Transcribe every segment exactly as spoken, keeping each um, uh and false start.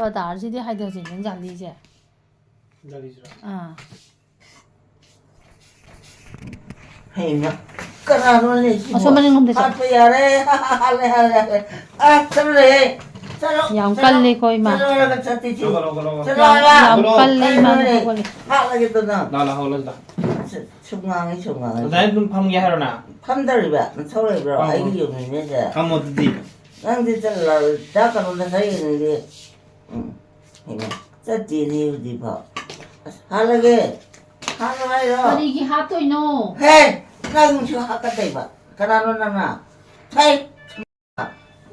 ꯄꯗꯥꯔꯁꯤꯗꯤ ꯍꯥꯏꯗꯤ ꯍꯧꯖꯤꯛ ꯅꯪ ꯖꯥꯂꯤꯁꯦ꯫ ꯖꯥꯂꯤꯁꯤꯔꯣ? ꯑꯥ꯫ ꯍꯩꯃ, ꯀꯅꯥꯅꯣꯅꯦ ꯁꯤꯕꯣ? ꯑꯁꯣꯝ ꯃꯅꯤꯡꯂꯣꯝꯗ ꯆꯠꯂꯣ꯫ ꯍꯥꯠꯄ ꯌꯥꯔꯦ꯫ ꯍꯥꯠꯂꯦ, ꯍꯥꯜꯂꯦ, ꯍꯥꯜꯂꯦ꯫ ꯑ, ꯆꯠꯂꯣꯍꯦ꯫ ꯆꯠꯂꯣ, ꯌꯥꯝ ꯆꯠꯂꯣ꯫ ꯀꯜꯂꯤꯀꯣ, ꯏꯃꯥ꯫ ꯆꯠꯂꯣ ꯍꯥꯏꯔꯒ ꯆꯠꯇꯦ ꯁꯤ꯫ ꯂꯧꯒꯠꯂꯣ, ꯂꯧꯒꯠꯂꯣ, ꯂꯧꯒꯠꯂꯣ꯫ ꯆꯠꯂꯣ ꯍꯥꯏꯕ꯫ ꯌꯥꯝ ꯀꯜꯂꯦ, ꯏꯃꯥ, ꯀꯩꯅꯣꯅꯦ? ꯂꯧꯒꯠꯂꯦ꯫ ꯍꯥꯠꯂꯒꯦ ꯇꯅ꯫ ꯂꯥ, ꯂꯥ, ꯍꯧꯍꯜꯂꯁꯤ ꯂꯥ꯫ ꯁꯨꯝ ꯉꯥꯡꯉꯤ, ꯁꯨꯝ ꯉꯥꯡꯉꯤ꯫ ꯑꯗꯨꯃꯥꯏꯅ ꯑꯗꯨꯝ ꯐꯝꯒꯦ ꯍꯥꯏꯔꯣ ꯅꯪ? ꯐꯝꯗꯧꯔꯤꯕ? ꯅꯊꯧ ꯂꯩꯕ꯭ꯔꯣ? ꯐꯝꯃꯣ꯫ ꯑꯩꯒꯤ ꯌꯨꯝꯅꯤꯅꯦꯁꯦ꯫ ꯐꯝꯃꯣ ꯑꯗꯨꯗꯤ꯫ ꯅꯪꯗꯤ ꯆꯠꯂ ꯆꯥꯛ ꯀꯩꯅꯣ ꯅꯁꯥ ꯌꯦꯡꯅꯤꯡꯗꯦ꯫ ꯎꯝ꯫ ꯍꯩꯃꯥ, ꯆꯠꯇꯦꯅꯦ ꯍꯧꯖꯤꯛꯐꯥꯎ꯫ ꯑꯁ, ꯍꯥꯠꯂꯒꯦ꯫ ꯍꯥꯠꯂꯣ ꯍꯥꯏꯔꯣ? ꯀꯔꯤꯒꯤ ꯍꯥꯠꯇꯣꯏꯅꯣ? ꯍꯦ! ꯅꯪꯁꯨ ꯍꯥꯠꯀꯗꯣꯏꯕ꯫ ꯀꯅꯥꯅꯣ ꯅꯪꯅ? ꯍꯦ!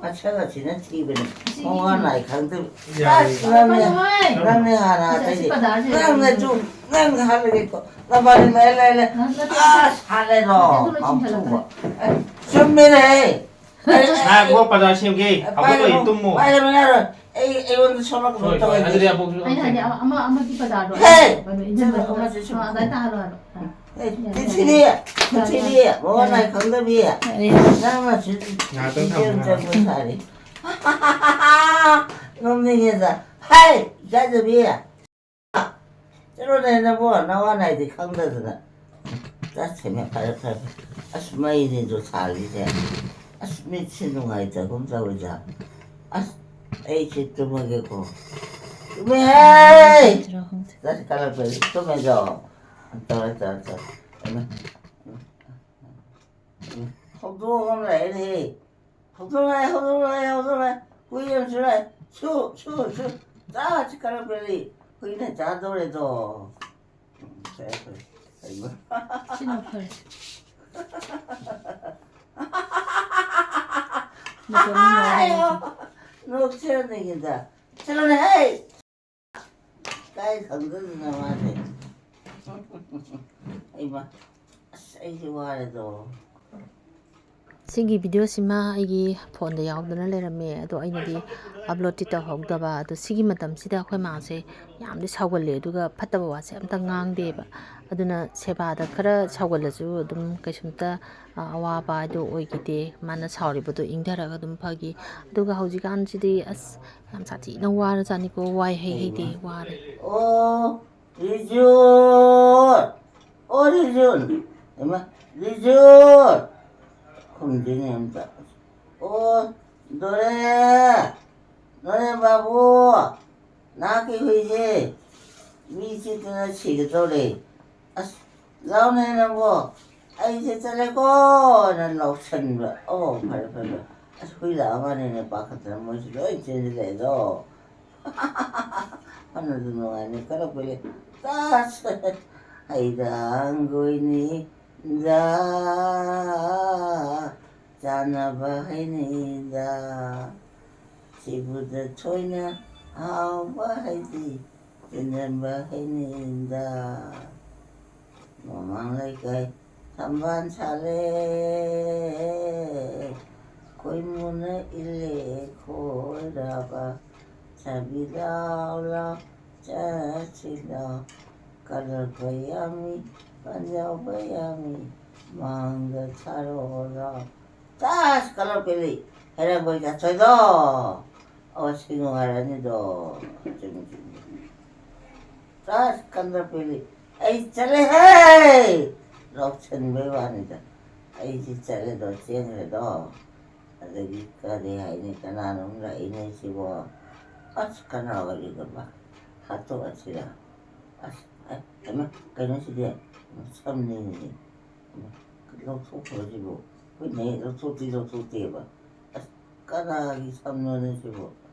ꯃꯁꯛ ꯑꯁꯤꯅ ꯊꯤꯕꯅꯤ꯫ ꯃꯋꯥ ꯅꯥꯏ ꯈꯪꯗꯕ꯫ ꯌꯥꯔꯦ꯫ ꯑꯁ, ꯅꯪꯅꯦ, ꯀꯩꯅꯣꯍꯦ? ꯅꯪꯅꯦ ꯍꯥꯟꯅ ꯑꯁ, ꯍꯥꯠꯇꯣꯏꯁꯦ꯫ ꯑꯁꯤ ꯄꯗꯥꯔꯁꯦ ꯅꯪꯅ ꯆꯨ-, ꯅꯪ ꯍꯥꯠꯂꯒꯦꯀꯣ꯫ ꯅꯕꯥꯅꯤ ꯂꯩ, ꯂꯩ, ꯂꯩ꯫ ꯅꯠꯇꯦ, ꯅꯠꯇꯦ꯫ ꯑꯁ, ꯍꯥꯠꯂꯦꯗꯣ꯫ ꯅꯠꯇꯦ, ꯑꯗꯨ ꯂꯣꯏꯁꯤꯟꯈꯠꯂꯛꯀꯅꯤ꯫ ꯉꯥꯎꯊꯣꯛꯄ꯫ ꯑꯦ, ꯆꯨꯝꯃꯤꯅꯦꯍꯦ꯫ ꯑꯩ, ꯑꯩ, ꯉꯥꯏꯈꯣ, ꯄꯗꯥꯔ ꯁꯦꯝꯒꯦ꯫ ꯑꯦ, ꯍꯧꯒꯠꯂꯣ, ꯄꯥꯏꯒꯅꯨ, ꯑꯩ ꯇꯨꯝꯃꯣ꯫ ꯄꯥꯏꯒꯅꯨ, ꯌꯥꯔꯣꯏ꯫ ꯑꯩ, ꯑꯩꯉꯣꯟꯗ ꯁꯣꯛꯂꯛꯀꯅꯨ ꯍꯣꯏ, ꯍꯣꯏ, ꯇꯧꯔꯤꯁꯦ꯫ ꯑꯗꯨꯗꯤ ꯑꯃꯨꯛ ꯑꯩꯅ ꯍꯥꯏꯗꯤ ꯑꯃ, ꯑꯃ, ꯑꯃꯒꯤ ꯄꯗꯥꯔꯗꯣ ꯍꯦ! ꯀꯩꯅꯣ, ꯏꯟꯖꯟꯕꯗꯨꯗ꯫ ꯑꯃꯁꯦ ꯁꯨꯝ ꯑꯥ, ꯑꯗꯥꯏ ꯇꯥꯍꯜꯂꯣ ꯍꯥꯏꯕ꯫ ꯑꯥ꯫ ꯑꯦ, ꯇꯤꯊꯤꯗꯤ, ꯇꯤꯊꯤꯗꯤ, ꯃꯋꯥ ꯅꯥꯏ ꯈꯪꯗꯕꯤ꯫ ꯌꯥꯔꯦ꯫ ꯅꯪꯅ ꯁꯤ ꯉꯥꯏꯍꯥꯛꯇꯪ ꯇꯤꯊꯤ ꯑꯃ ꯊꯝꯃꯨ, ꯆꯪꯕ ꯁꯥꯔꯤ꯫ ꯅꯣꯛꯅꯤꯡꯉꯦꯗ꯫ ꯍꯥꯏ, ꯏꯀꯥꯏꯗꯕꯤ꯫ ꯆꯠꯂꯣꯅꯦ ꯅꯕꯣ, ꯅꯋꯥ ꯅꯥꯏꯗꯤ ꯈꯪꯗꯗꯅ꯫ ꯆꯠꯁꯤꯅꯦ, ꯐꯔꯦ, ꯐꯔꯦ, ꯐꯔꯦ꯫ ꯑꯁ, ꯃꯩꯅꯤꯗꯣ ꯁꯥꯔꯤꯁꯦ꯫ ꯑꯁ, ꯃꯤꯠꯁꯦ ꯅꯨꯡꯉꯥꯏꯇꯒꯨꯝ ꯇꯧꯋꯤꯗ꯫ ꯑꯁ, ꯑꯩꯁꯦ ꯇꯨꯝꯃꯒꯦꯀꯣ꯫ ꯇꯨꯝꯃꯦꯍꯦ! ꯆꯠꯁꯤ, ꯀꯜꯂꯛꯄꯗꯤ ꯇꯨꯝꯃꯦꯗꯣ꯫ ꯇꯧꯔꯦ, ꯇꯧꯔꯦ, ꯇꯧꯔꯦ꯫ ꯎꯝ꯫ ꯎꯝ꯫ ꯍꯧꯗꯣꯡ ꯑꯃ ꯂꯩꯔꯦꯅꯦꯍꯦ꯫ ꯍꯧꯗꯣꯡ ꯂꯥꯛꯑꯦ, ꯍꯧꯗꯣꯡ ꯂꯥꯛꯑꯦ, ꯍꯧꯗꯣꯡ ꯂꯥꯛꯑꯦ꯫ ꯍꯨꯏ ꯑꯃꯁꯨ ꯂꯥꯛꯑꯦ꯫ ꯁꯨ, ꯁꯨ, ꯁꯨ꯫ ꯆꯥꯁꯤ ꯀꯜꯂꯛꯄꯗꯤ ꯍꯨꯏꯅ ꯆꯥꯗꯧꯔꯦꯗꯣ꯫ ꯎꯝ, ꯐꯔꯦ, ꯐꯔꯦ꯫ ꯍꯩꯃꯥ꯫ ꯁꯤꯅ ꯐꯔꯦ꯫ ꯃꯇꯣꯝ ꯌꯥꯎꯔꯦ꯫ ꯅꯣꯛꯁꯤꯔꯅꯤꯒꯤꯗ꯫ ꯆꯠꯂꯣꯅꯦꯍꯦ! ꯀꯥꯏ ꯈꯪꯗꯗꯅ ꯃꯥꯁꯦ꯫ ꯍꯩꯃꯥ꯫ ꯑꯁ, ꯑꯩꯁꯦ ꯋꯥꯔꯦꯗꯣ꯫ ꯁꯤꯒꯤ ꯚꯤꯗꯤꯑꯣꯁꯤꯃ ꯑꯩꯒꯤ ꯐꯣꯟꯗ ꯌꯥꯎꯗꯅ ꯂꯩꯔꯝꯃꯦ, ꯑꯗꯣ ꯑꯩꯅꯗꯤ ꯑꯞꯂꯣꯗꯇꯤ ꯇꯧꯍꯧꯗꯕ꯫ ꯑꯗꯣ ꯁꯤꯒꯤ ꯃꯇꯝꯁꯤꯗ ꯑꯩꯈꯣꯏ ꯃꯥꯁꯦ ꯌꯥꯝꯗꯤ ꯁꯥꯎꯒꯜꯂꯦ, ꯑꯗꯨꯒ ꯐꯠꯇꯕ ꯋꯥꯁꯦ ꯑꯝꯇ ꯉꯥꯡꯗꯦꯕ꯫ ꯑꯗꯨꯅ ꯁꯦꯕꯥꯗ ꯈꯔ ꯁꯥꯎꯒꯜꯂꯁꯨ ꯑꯗꯨꯝ ꯀꯩꯁꯨꯝꯇ, ꯑ, ꯑꯋꯥꯕ ꯍꯥꯏꯗꯣ ꯑꯣꯏꯈꯤꯗꯦ꯫ ꯃꯥꯅ ꯁꯥꯎꯔꯤꯕꯗꯣ ꯏꯪꯊꯔꯒ ꯑꯗꯨꯝ ꯐꯈꯤ꯫ ꯑꯗꯨꯒ ꯍꯧꯖꯤꯛꯀꯥꯟꯁꯤꯗꯤ ꯑꯁ, ꯌꯥꯝ ꯁꯥꯊꯤꯅ ꯋꯥꯔꯖꯥꯠꯅꯤꯀꯣ, ꯋꯥꯏ ꯍꯩ ꯍꯩꯗꯦ, ꯋꯥꯔꯦ꯫ ꯑꯣ, ꯔꯤꯖꯨꯟ! ꯑꯣ, ꯔꯤꯖꯨꯟ! ꯏꯃꯥ, ꯔꯤꯖꯨꯟ! ꯈꯨꯝꯗꯦꯅꯦ ꯑꯝꯇ꯫ ꯑꯣ, ꯗꯣꯔꯦ! ꯗꯣꯔꯦ ꯕꯥꯕꯨ! ꯅꯍꯥꯛꯀꯤ ꯍꯨꯏꯁꯦ ꯃꯤ ꯆꯤꯛꯇꯅ ꯁꯤꯒꯗꯧꯔꯦ꯫ ꯑꯁ, ꯂꯥꯎꯅꯦ ꯅꯪꯕꯣ! ꯑꯩꯁꯦ ꯆꯠꯂꯦꯀꯣꯅ ꯂꯥꯎꯁꯟꯕ꯫ ꯑꯣ, ꯐꯔꯦ, ꯐꯔꯦ, ꯐꯔꯦ꯫ ꯑꯁ, ꯍꯨꯏ ꯂꯥꯛꯑ ꯃꯥꯜꯂꯦꯅꯦ, ꯄꯥꯈꯠꯇꯅ ꯃꯣꯏꯁꯨ ꯂꯣꯏ ꯆꯦꯟꯁꯤꯜꯂꯛꯑꯦꯗꯣ꯫ ꯐꯅꯗꯨꯝ ꯅꯨꯡꯉꯥꯏꯅ ꯀꯔꯛꯄ ꯂꯩ꯫ ꯇꯥꯁ! ꯍꯩꯔꯥꯡꯒꯣꯏꯅꯤꯗ, ꯆꯥꯅꯕ ꯍꯩꯅꯤꯗ, ꯁꯤꯕꯨꯗ ꯊꯣꯏꯅ ꯍꯥꯎꯕ ꯍꯩꯗꯤ, ꯆꯤꯟꯖꯟꯕ ꯍꯩꯅꯤꯗ꯫ ꯃꯃꯥꯡ ꯂꯩꯀꯥꯏ ꯊꯝꯕꯥꯜ ꯁꯥꯠꯂꯦ, ꯈꯣꯏꯃꯨꯅ ꯏꯜꯂꯦ ꯈꯣꯏꯔꯕ꯫ ꯁꯥꯕꯤ ꯂꯥꯎ ꯂꯥꯎ ꯆꯠꯁꯤ ꯂꯥꯎ, ꯀꯜꯂꯛꯄ ꯌꯥꯝꯃꯤ, ꯄꯟꯖꯥꯎꯕ ꯌꯥꯝꯃꯤ, ꯃꯥꯡꯗ ꯊꯥꯔꯛꯑꯣ ꯂꯥꯎ꯫ ꯇꯥꯁ! ꯀꯜꯂꯛꯄꯤꯂꯤ ꯍꯩꯔꯥꯡꯒꯣꯏ ꯆꯠꯊꯣꯏꯗꯣ꯫ ꯑꯣ, ꯁꯤꯡꯉꯨ ꯍꯥꯏꯔꯅꯤꯗꯣ꯫ ꯆꯨꯝꯃꯤ, ꯆꯨꯝꯃꯤ꯫ ꯇꯥꯁ! ꯀꯜꯂꯛꯄꯤꯂꯤ ꯑꯩ ꯆꯠꯂꯦꯍꯦ! ꯂꯥꯎꯁꯟꯕꯩ ꯋꯥꯅꯤꯗ꯫ ꯑꯩꯁꯤ ꯆꯠꯂꯦꯗꯣ, ꯆꯦꯟꯈ꯭ꯔꯦꯗꯣ꯫ ꯑꯗꯒꯤ ꯀꯔꯤ ꯍꯥꯏꯅꯤ, ꯀꯅꯥꯅꯣꯝ ꯂꯥꯛꯏꯅꯦ ꯁꯤꯕꯣ? ꯑꯁ, ꯀꯅꯥ ꯑꯣꯏꯔꯤꯒꯕ? ꯍꯥꯠꯇꯣꯛꯑꯁꯤꯔ? ꯑꯁ, ꯑꯦ, ꯍꯩꯃꯥ, ꯀꯩꯅꯣ ꯁꯤꯗꯤ? ꯁꯝꯅꯤꯅꯦ꯫ ꯍꯩꯃꯥ, ꯂꯧꯊꯣꯛꯈ꯭ꯔꯣ ꯁꯤꯕꯨ꯫ ꯑꯩꯈꯣꯏꯅ ꯍꯦꯛ ꯂꯧꯊꯣꯛꯇꯤ ꯂꯧꯊꯣꯛꯇꯦꯕ꯫ ꯑꯁ, ꯀꯅꯥꯒꯤ ꯁꯝꯅꯣꯅꯦ ꯁꯤꯕꯨ?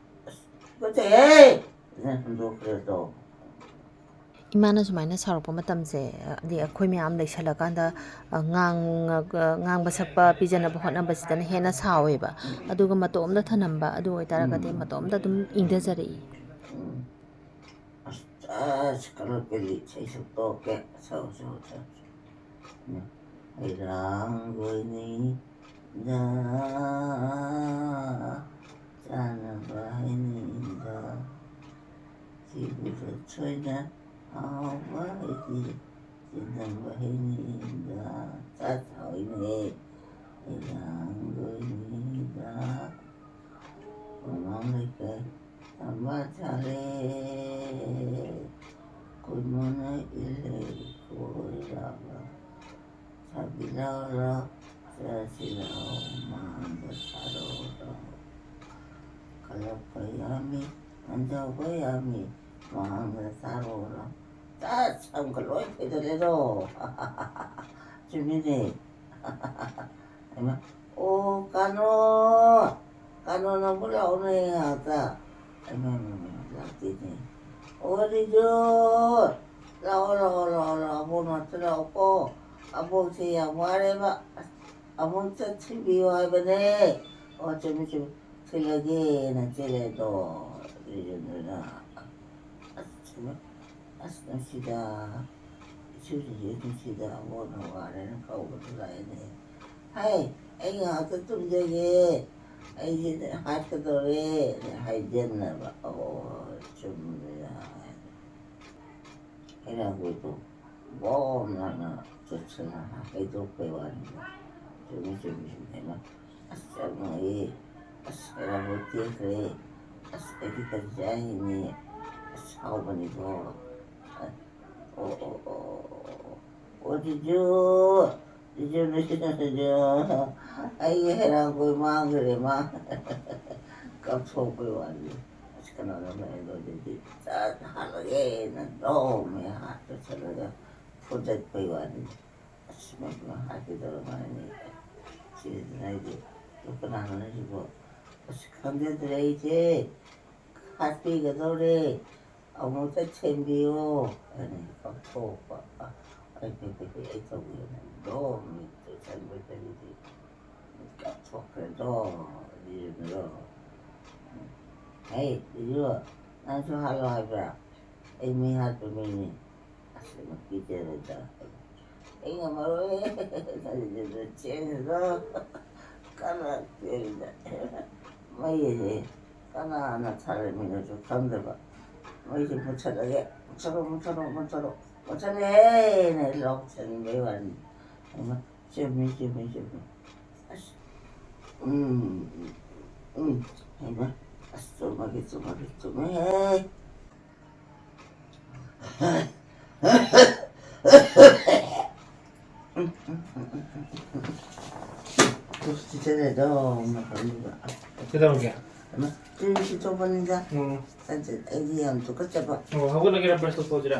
ꯑꯁ, ꯇꯨꯀꯠꯆꯩꯍꯦ! ꯑꯩꯅ ꯍꯨꯟꯗꯣꯛꯈ꯭ꯔꯦꯗꯣ꯫ ꯏꯃꯥꯅ ꯁꯨꯃꯥꯏꯅ ꯁꯥꯎꯔꯛꯄ ꯃꯇꯝꯁꯦ, ꯍꯥꯏꯗꯤ ꯑꯩꯈꯣꯏ ꯃꯌꯥꯝ ꯂꯩꯁꯜꯂꯀꯥꯟꯗ, ꯑ, ꯉꯥꯡꯉꯒ, ꯉꯥꯡꯕ ꯁꯛꯄ ꯄꯤꯖꯅꯕ ꯍꯣꯠꯅꯕꯁꯤꯗꯅ ꯍꯦꯟꯅ ꯁꯥꯎꯋꯦꯕ꯫ ꯑꯗꯨꯒ ꯃꯇꯣꯝꯗ ꯊꯅꯝꯕ, ꯑꯗꯨ ꯑꯣꯏꯇꯥꯔꯒꯗꯤ ꯎꯝ꯫ ꯃꯇꯣꯝꯇ ꯑꯗꯨꯝ ꯏꯪꯊꯖꯔꯛꯏ꯫ ꯎꯝ꯫ ꯑꯁ, ꯑꯁ, ꯀꯂꯔ ꯄꯦꯂꯤ ꯏꯁꯩ ꯁꯛꯇꯣꯛꯀꯦ꯫ ꯁꯛꯎ, ꯁꯛꯎ, ꯁꯛꯎ, ꯁꯛꯎ꯫ ꯎꯝ꯫ ꯍꯩꯔꯥꯡꯒꯣꯏꯅꯤ ꯆꯥꯅꯕ ꯍꯩꯅꯤꯗ, ꯁꯤꯕꯨ ꯊꯣꯏꯅ ꯍꯥꯎꯕ ꯑꯩꯗꯤ ꯆꯤꯟꯅꯕ ꯍꯩꯅꯤꯗ, ꯆꯥꯛ ꯍꯥꯎꯏꯅꯦ, ꯑꯩ ꯉꯥꯡꯗꯣꯏꯅꯤꯗ꯫ ꯃꯃꯥꯡ ꯂꯩꯀꯥꯏ ꯇꯝꯕ ꯆꯠꯂꯦ, ꯀꯨꯟꯃꯨꯅ ꯏꯜꯂꯦ ꯀꯣꯏꯔꯕ꯫ ꯁꯥꯕꯤ ꯂꯥꯎꯔꯣ, ꯆꯠꯁꯤ ꯂꯥꯎ, ꯃꯥꯡꯗ ꯁꯥꯔꯣꯔꯣ꯫ ꯀꯜꯂꯛꯄ ꯌꯥꯝꯃꯤ, ꯍꯟꯊꯕ ꯌꯥꯝꯃꯤ, ꯃꯥꯡꯗ ꯁꯥꯔꯣꯔꯣ꯫ ꯆꯠ ꯁꯝꯒ ꯂꯣꯏ ꯐꯣꯏꯗꯠꯂꯦꯗꯣ꯫ ꯆꯨꯝꯃꯤꯅꯦ꯫ ꯍꯩꯃꯥ, ꯑꯣ, ꯀꯥꯅꯣ, ꯀꯥꯅꯣ, ꯅꯪꯕꯨ ꯂꯥꯛꯑꯣꯅꯦ ꯉꯥꯏꯍꯥꯛꯇ꯫ ꯍꯩꯃꯥ, ꯍꯩꯃꯥ, ꯍꯩꯃꯥ, ꯂꯥꯛꯇꯦꯅꯦ꯫ ꯑꯣ, ꯔꯤꯖꯨ, ꯂꯥꯛꯑꯣ, ꯂꯥꯛꯑꯣ, ꯂꯥꯛꯑꯣ, ꯂꯥꯛꯑꯣ, ꯑꯕꯣꯛ ꯅꯥꯛꯇ ꯂꯥꯛꯑꯣꯀꯣ꯫ ꯑꯕꯣꯛꯁꯦ ꯌꯥꯝ ꯋꯥꯔꯦꯕ꯫ ꯑꯁ, ꯑꯕꯣꯛꯇ ꯊꯤꯟꯕꯤꯌꯨ ꯍꯥꯏꯕꯅꯦ꯫ ꯑꯣ, ꯆꯨꯝꯃꯤ, ꯆꯨꯝꯃꯤ, ꯊꯤꯜꯂꯒꯦꯅ ꯆꯦꯜꯂꯦ ꯑꯗꯣ, ꯔꯤꯖꯨꯗꯨꯅ꯫ ꯑꯁ, ꯆꯨꯝꯃꯤ꯫ ꯑꯁ, ꯅꯨꯡꯁꯤꯗ꯫ ꯏꯁꯨꯁꯤꯁꯨ ꯅꯨꯡꯁꯤꯗ, ꯑꯕꯣꯛꯅ ꯋꯥꯔꯦꯅ ꯀꯧꯕꯗ ꯂꯥꯛꯑꯦꯅꯦ꯫ ꯍꯥꯏ, ꯑꯩ ꯉꯥꯏꯍꯥꯛꯇ ꯇꯨꯝꯖꯒꯦ, ꯑꯩꯁꯦ ꯍꯥꯠꯀꯗꯧꯔꯦ ꯍꯥꯏꯖꯟꯅꯕ꯫ ꯑꯣ, ꯆꯨꯝꯃꯦ ꯍꯥꯏ꯫ ꯍꯩꯔꯥꯡꯒꯣꯏꯗꯣ ꯕꯣꯝ ꯂꯥꯎꯅ ꯆꯨꯞꯁꯤꯜꯂꯒ ꯍꯩꯗꯣꯛꯄꯩ ꯋꯥꯅꯤꯗ꯫ ꯆꯨꯝꯃꯤ, ꯆꯨꯝꯃꯤ, ꯆꯨꯝꯃꯤ꯫ ꯍꯩꯃꯥ, ꯑꯁ, ꯌꯥꯝ ꯅꯨꯡꯉꯥꯏꯌꯦ꯫ ꯑꯁ, ꯍꯩꯔꯥꯡꯒꯣꯏ ꯇꯦꯛꯈ꯭ꯔꯦ꯫ ꯑꯁ, ꯑꯩꯗꯤ ꯀꯔꯤ ꯆꯥꯏꯅꯤ? ꯑꯁ, ꯍꯥꯎꯕꯅꯤꯀꯣ꯫ ꯑꯣ, ꯑꯣ, ꯑꯣ, ꯑꯣ, ꯑꯣ, ꯑꯣ꯫ ꯑꯣ, ꯖꯤꯖꯨ, ꯖꯤꯖꯨ, ꯖꯤꯖꯨ, ꯖꯤꯖꯨ꯫ ꯑꯩꯒꯤ ꯍꯩꯔꯥꯡꯒꯣꯏ ꯃꯥꯡꯈ꯭ꯔꯦ, ꯃꯥ꯫ ꯀꯞꯊꯣꯛꯄꯩ ꯋꯥꯅꯤ꯫ ꯑꯁ, ꯀꯅꯥꯅꯣ ꯃꯌꯥꯝꯗꯣ ꯑꯗꯨꯗꯤ ꯆꯠ ꯍꯥꯠꯂꯒꯦꯅ ꯂꯣꯡꯃꯦ ꯍꯥꯠꯄ ꯆꯠꯂꯒ ꯐꯨꯗꯠꯄꯩ ꯋꯥꯅꯤ꯫ ꯑꯁ, ꯃꯗꯨ ꯍꯥꯠꯀꯦ ꯇꯧꯔꯝꯃꯅꯤ꯫ ꯁꯤꯗꯅ ꯑꯩꯗꯤ, "ꯑꯗꯨ ꯀꯅꯥꯅꯣꯅꯦ ꯁꯤꯕꯣ?" ꯑꯁ, ꯈꯪꯖꯗ꯭ꯔꯦ ꯑꯩꯁꯦ꯫ ꯍꯥꯠꯄꯤꯒꯗꯧꯔꯦ꯫ ꯑꯃꯨꯛꯇ ꯊꯦꯝꯕꯤꯌꯣ ꯍꯥꯏꯅ ꯀꯞꯊꯣꯛꯄ꯫ ꯑꯩ ꯀꯩ ꯀꯩ ꯀꯩ ꯑꯩ ꯇꯧꯒꯦꯅ ꯂꯣꯡ ꯃꯤꯠꯇ ꯆꯪꯕꯗꯒꯤꯗꯤ ꯀꯞꯊꯣꯛꯈ꯭ꯔꯦꯗꯣ, ꯑꯗꯨꯗꯣ꯫ ꯍꯩ, ꯕꯤꯖꯨ, ꯅꯪꯁꯨ ꯍꯥꯠꯂꯣ ꯍꯥꯏꯕ꯭ꯔꯥ? ꯑꯩ ꯃꯤ ꯍꯥꯠꯄ ꯃꯤꯅꯤ꯫ ꯑꯁ, ꯑꯃꯨꯛ ꯄꯤꯖꯔꯦꯗ꯫ ꯑꯩ ꯉꯝꯃꯔꯣꯏ꯫ ꯑꯗꯨꯗ ꯆꯦꯟꯈ꯭ꯔꯣ꯫ ꯀꯟꯅ ꯆꯦꯜꯂꯤꯗ꯫ ꯃꯩꯁꯦ ꯀꯅꯥꯅ ꯊꯥꯔꯝꯃꯤꯅꯣꯁꯨ ꯈꯪꯗꯕ꯫ ꯃꯩꯁꯦ ꯃꯨꯠꯊꯠꯂꯒꯦ꯫ ꯃꯨꯠꯊꯠꯂꯣ, ꯃꯨꯠꯊꯠꯂꯣ, ꯃꯨꯠꯊꯠꯂꯣ꯫ ꯃꯨꯠꯊꯠꯂꯦꯅ ꯂꯥꯎꯁꯟꯕꯩ ꯋꯥꯅꯤ꯫ ꯍꯩꯃꯥ, ꯆꯨꯝꯃꯤ, ꯆꯨꯝꯃꯤ, ꯆꯨꯝꯃꯤ꯫ ꯑꯁ, ꯎꯝ, ꯎꯝ, ꯍꯩꯃꯥ, ꯑꯁ, ꯆꯨꯝꯃꯒꯦ, ꯆꯨꯝꯃꯒꯦ, ꯆꯨꯝꯃꯦꯍꯦ꯫ ꯇꯨ ꯁꯤꯗ ꯂꯩꯗꯧ ꯃꯐꯝꯗꯨꯗ꯫ ꯀꯩꯗꯧꯔꯒꯦ? ꯑꯃ ꯇꯨ ꯁꯤꯠꯇꯣꯛꯄꯅꯤꯗ꯫ ꯎꯝ꯫ ꯑꯗꯨ ꯑꯩꯗꯤ ꯌꯥꯝ ꯇꯨꯀꯠꯆꯕ꯫ ꯑꯣ, ꯍꯧꯒꯠꯂꯒꯦꯔꯥ, ꯕ꯭ꯔꯁ ꯇꯧꯊꯣꯛꯑꯁꯤꯔꯥ?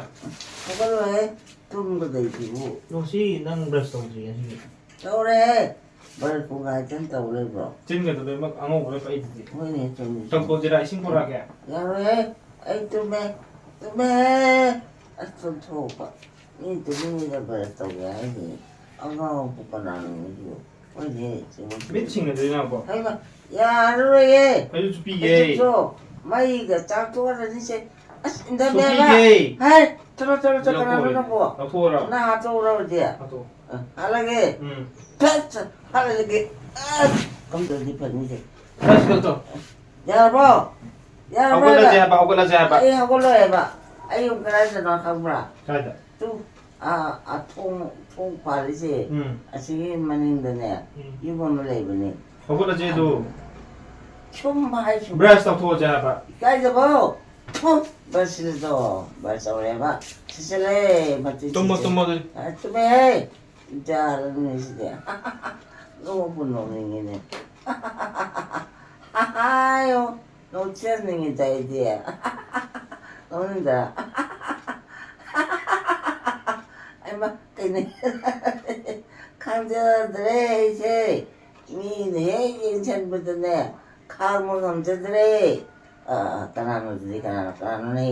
ꯍꯧꯒꯠꯂꯣꯍꯦ, ꯇꯨꯝꯒꯗꯣꯏꯁꯤꯕꯨ꯫ ꯂꯣꯁꯤ, ꯅꯪ ꯕ꯭ꯔꯁ ꯇꯧꯗ꯭ꯔꯤ ꯉꯁꯤꯒꯤ? ꯇꯧꯔꯦꯍꯦ, ꯕ꯭ꯔꯁ ꯄꯨꯡꯈꯥꯏ ꯆꯟ ꯇꯧ ꯂꯩꯕ꯭ꯔꯣ? ꯆꯤꯟꯒꯗꯣ ꯂꯣꯏꯅꯃꯛ ꯑꯉꯧꯕ ꯂꯣꯏ ꯄꯛꯏꯗꯨꯗꯤ꯫ ꯍꯣꯏꯅꯦ, ꯆꯨꯝꯃꯤ, ꯆꯨꯝꯃꯤ꯫ ꯇꯧꯊꯣꯛꯑꯁꯤꯔꯥ? ꯏꯁꯤꯡ ꯄꯨꯔꯛꯑꯒꯦ? ꯌꯥꯔꯣꯏꯍꯦ, ꯑꯩ ꯇꯨꯝꯃꯦ, ꯇꯨꯝꯃꯦ꯫ ꯑꯁ, ꯇꯨꯝꯊꯣꯛꯄ꯫ ꯃꯤ ꯇꯨꯝꯅꯤꯡꯉꯤꯗ ꯕ꯭ꯔꯁ ꯇꯧꯒꯦ ꯍꯥꯏꯁꯤꯅꯤ꯫ ꯑꯉꯥꯎꯕ ꯀꯅꯥꯅꯣ ꯃꯤꯁꯤꯕꯨ? ꯍꯣꯏꯅꯦ, ꯆꯨꯝꯃꯤ, ꯆꯨꯝꯃꯤ꯫ ꯃꯤꯠ ꯁꯤꯡꯒꯗꯣꯏ ꯅꯪꯕꯣ? ꯍꯩꯃꯥ, ꯌꯥꯔꯔꯣꯏꯌꯦ꯫ ꯑꯩꯁꯨ ꯄꯤꯒꯦ꯫ ꯑꯩꯁꯨ ꯃꯩꯒ ꯆꯥꯛ ꯇꯣꯛꯑꯔꯅꯤꯁꯦ꯫ ꯑꯁ, ꯏꯟꯗꯝꯃꯦꯕ꯫ ꯁꯨꯄꯤꯒꯦ꯫ ꯍꯥꯏ, ꯊꯣꯔꯣ, ꯊꯣꯔꯣ, ꯊꯣꯔꯣ, ꯀꯅꯥꯅꯣ ꯂꯧꯊꯣꯛꯑꯣ꯫ ꯅꯪꯕꯣ? ꯂꯧꯊꯣꯛꯑꯣꯔꯣ? ꯅꯪ ꯍꯥꯠꯇꯣꯛꯎꯔꯣ ꯍꯧꯖꯤꯛ? ꯍꯥꯠꯇꯣꯛꯑꯣ꯫ ꯑ, ꯍꯥꯠꯂꯒꯦ꯫ ꯎꯝ꯫ ꯐꯠ, ꯍꯥꯠꯂꯒꯦ꯫ ꯑꯁ, ꯀꯝꯗꯧꯗꯤ ꯐꯅꯤꯁꯦ? ꯐ꯭ꯂꯥꯁ ꯂꯧꯊꯣꯛꯑꯣ꯫ ꯌꯥꯔꯕꯣ? ꯌꯥꯔꯕꯣ ꯍꯧꯒꯠꯂꯁꯦ ꯍꯥꯏꯕ? ꯍꯥꯏꯕ, ꯍꯧꯒꯠꯂꯁꯦ ꯍꯥꯏꯕ꯫ ꯑꯩ ꯌꯨꯝ ꯀꯗꯥꯏꯗꯅꯣ ꯈꯪꯕ꯭ꯔꯥ? ꯀꯥꯏꯗ? ꯇꯨ, ꯑꯥ, ꯑꯥ, ꯊꯣꯡ, ꯊꯣꯡ ꯄꯥꯜꯂꯤꯁꯦ, ꯎꯝ꯫ ꯑꯁꯤꯒꯤ ꯃꯅꯤꯡꯗꯅꯦ, ꯎꯝ꯫ ꯌꯨꯝ ꯑꯃ ꯂꯩꯕꯅꯦ꯫ ꯍꯧꯒꯠꯂꯁꯦ ꯑꯗꯨ꯫ ꯁꯨꯝ ꯍꯥꯏ ꯁꯨꯝ꯫ ꯕ꯭ꯔꯁ ꯇꯧꯊꯣꯛꯑꯁꯦ ꯍꯥꯏꯕ꯫ ꯏꯀꯥꯏꯖꯕꯣ? ꯊꯨ, ꯕ꯭ꯔꯁ ꯁꯤꯗ ꯇꯧ꯫ ꯕ꯭ꯔꯁ ꯇꯧꯔꯦꯕ꯫ ꯁꯤꯠꯆꯜꯂꯦ, ꯃꯇꯤꯛ ꯇꯨꯝꯃꯣ, ꯁꯤꯠꯆꯜꯂꯦ꯫ ꯇꯨꯝꯃꯣ ꯑꯗꯨ꯫ ꯑ, ꯇꯨꯝꯃꯦꯍꯦ꯫ ꯏꯆꯥ ꯍꯥꯏꯔꯝꯃꯤꯁꯤꯗꯤ꯫ ꯅꯣꯛꯄꯨ ꯅꯣꯛꯅꯤꯡꯉꯤꯅꯦ꯫ ꯍꯥꯏꯌꯣ꯫ ꯅꯣꯛꯆꯅꯤꯡꯉꯤꯗ ꯑꯩꯗꯤ꯫ ꯅꯣꯛꯅꯤꯡꯗ꯭ꯔꯥ? ꯑꯩꯃ, ꯀꯩꯅꯣ? ꯈꯪꯖꯗ꯭ꯔꯦ ꯑꯩꯁꯦ꯫ ꯃꯤꯅ ꯍꯦꯛ ꯌꯦꯡꯁꯤꯟꯕꯗꯅꯦ, ꯈꯥꯡꯕ ꯉꯝꯖꯗ꯭ꯔꯦ꯫ ꯑ, ꯑ, ꯀꯅꯥꯅꯣ ꯑꯗꯨꯗꯤ? ꯀꯅꯥꯅꯣ? ꯀꯅꯥꯅꯣꯅꯦ?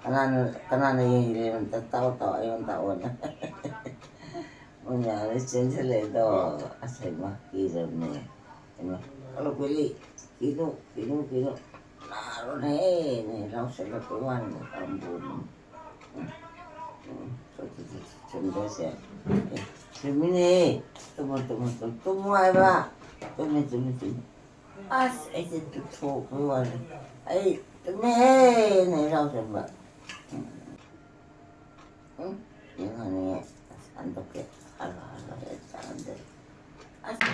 ꯀꯅꯥꯅ, ꯀꯅꯥꯅ ꯌꯦꯡꯁꯤꯜꯂꯤꯅꯣ? ꯑꯝꯇ ꯇꯥꯛꯑꯣ, ꯇꯥꯛꯑꯣ, ꯑꯩꯉꯣꯟꯗ ꯇꯥꯛꯑꯣꯅꯦ꯫ ꯃꯣꯏ ꯃꯌꯥꯝ ꯂꯣꯏ ꯆꯦꯟꯁꯤꯜꯂꯛꯑꯦꯗꯣ꯫ ꯑꯁ, ꯍꯩꯃꯥ, ꯀꯤꯔꯕꯅꯦ꯫ ꯍꯩꯃꯥ, ꯍꯜꯂꯣ, ꯀꯨꯂꯤ꯫ ꯀꯤꯅꯨ, ꯀꯤꯅꯨ, ꯀꯤꯅꯨ꯫ ꯂꯥꯛꯑꯔꯣꯏꯅꯦ, ꯂꯥꯎꯁꯜꯂꯛꯄꯩ ꯋꯥꯅꯤꯗ, ꯀꯔꯝꯕ ꯎꯝ, ꯎꯝ, ꯆꯨꯝꯗꯣꯏꯁꯦ꯫ ꯑꯦ, ꯆꯨꯝꯃꯤꯅꯦ꯫ ꯇꯨꯝꯃꯣ, ꯇꯨꯝꯃꯣ, ꯇꯨꯝꯃꯣ, ꯇꯨꯝꯃꯣ ꯍꯥꯏꯕ꯫ ꯆꯨꯝꯃꯦ, ꯆꯨꯝꯃꯦ, ꯆꯨꯝꯃꯦ꯫ ꯑꯁ, ꯑꯩꯁꯦ ꯇꯨꯝꯊꯣꯛꯄꯩ ꯋꯥꯅꯤ꯫ ꯑꯩ ꯇꯨꯝꯃꯦꯍꯦꯅ ꯍꯔꯥꯎꯖꯕ꯫ ꯎꯝ꯫ ꯎꯝ꯫ ꯌꯦꯡꯉꯅꯤ꯫ ꯑꯁ, ꯍꯟꯗꯛꯀꯤ ꯍꯜꯂꯣ, ꯍꯜꯂꯣ, ꯑꯩ ꯆꯥꯟꯗꯦ꯫ ꯑꯁ꯫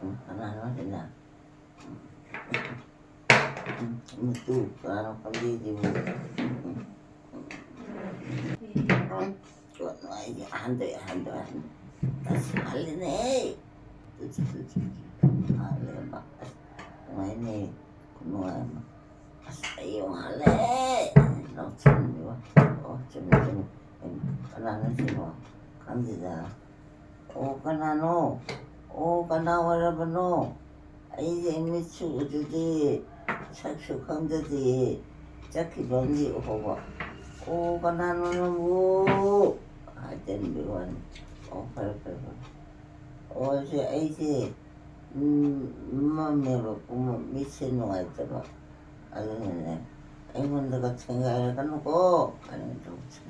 ꯎꯝ, ꯀꯅꯥꯅꯣ ꯁꯤꯅ? ꯎꯝ꯫ ꯎꯝ, ꯃꯇꯨ ꯀꯅꯥꯅꯣ ꯈꯪꯗꯦ ꯁꯤꯕꯨ꯫ ꯎꯝ꯫ ꯎꯝ꯫ ꯀꯣꯟꯅ ꯑꯩꯗꯤ ꯑꯍꯟꯗꯣꯏ, ꯑꯍꯟꯗꯣꯏ, ꯑꯍꯟꯗꯣꯏ꯫ ꯑꯁ, ꯍꯜꯂꯤꯅꯦꯍꯦ꯫ ꯇꯨ, ꯇꯨ, ꯇꯨ, ꯇꯨ, ꯇꯨ꯫ ꯍꯜꯂꯦꯕ꯫ ꯑꯁ, ꯅꯨꯡꯉꯥꯏꯅꯦ꯫ ꯈꯨꯅꯨꯡꯉꯥꯏ ꯑꯃ꯫ ꯑꯁ, ꯑꯩ ꯌꯥꯝ ꯍꯜꯂꯦ꯫ ꯂꯧꯁꯤꯟꯕꯤꯌꯣ꯫ ꯑꯣ, ꯆꯨꯝꯃꯤ, ꯆꯨꯝꯃꯤ꯫ ꯀꯅꯥꯅꯣ ꯁꯤꯕꯣ? ꯈꯪꯗꯦꯗ꯫ ꯑꯣ, ꯀꯅꯥꯅꯣ? ꯑꯣ, ꯀꯅꯥ ꯑꯣꯏꯔꯕꯅꯣ? ꯑꯩꯁꯦ ꯃꯤꯠꯁꯨ ꯎꯗꯗꯤ, ꯁꯛꯁꯨ ꯈꯪꯖꯗꯦ꯫ ꯆꯠꯈꯤꯕ ꯑꯃꯗꯤ ꯎꯍꯧꯕ꯫ ꯑꯣ, ꯀꯅꯥꯅꯣ ꯅꯪꯕꯨ? ꯍꯥꯏꯖꯟꯕꯤꯕ ꯋꯥꯅꯤ꯫ ꯑꯣ, ꯐꯔꯦ, ꯐꯔꯦ, ꯐꯔꯦ꯫ ꯑꯣ, ꯁꯦ ꯑꯩꯁꯦ, ꯎꯝ, ꯃꯝꯃꯦꯕ, ꯄꯨꯡꯃꯝ, ꯃꯤꯠꯁꯦ ꯅꯨꯡꯉꯥꯏꯇꯕ꯫ ꯑꯗꯨꯅꯅꯦ, "ꯑꯩꯉꯣꯟꯗꯒ ꯊꯦꯡꯒꯥꯏꯔꯛꯀꯅꯨꯀꯣ" ꯍꯥꯏꯅ ꯇꯧꯕꯁꯦ꯫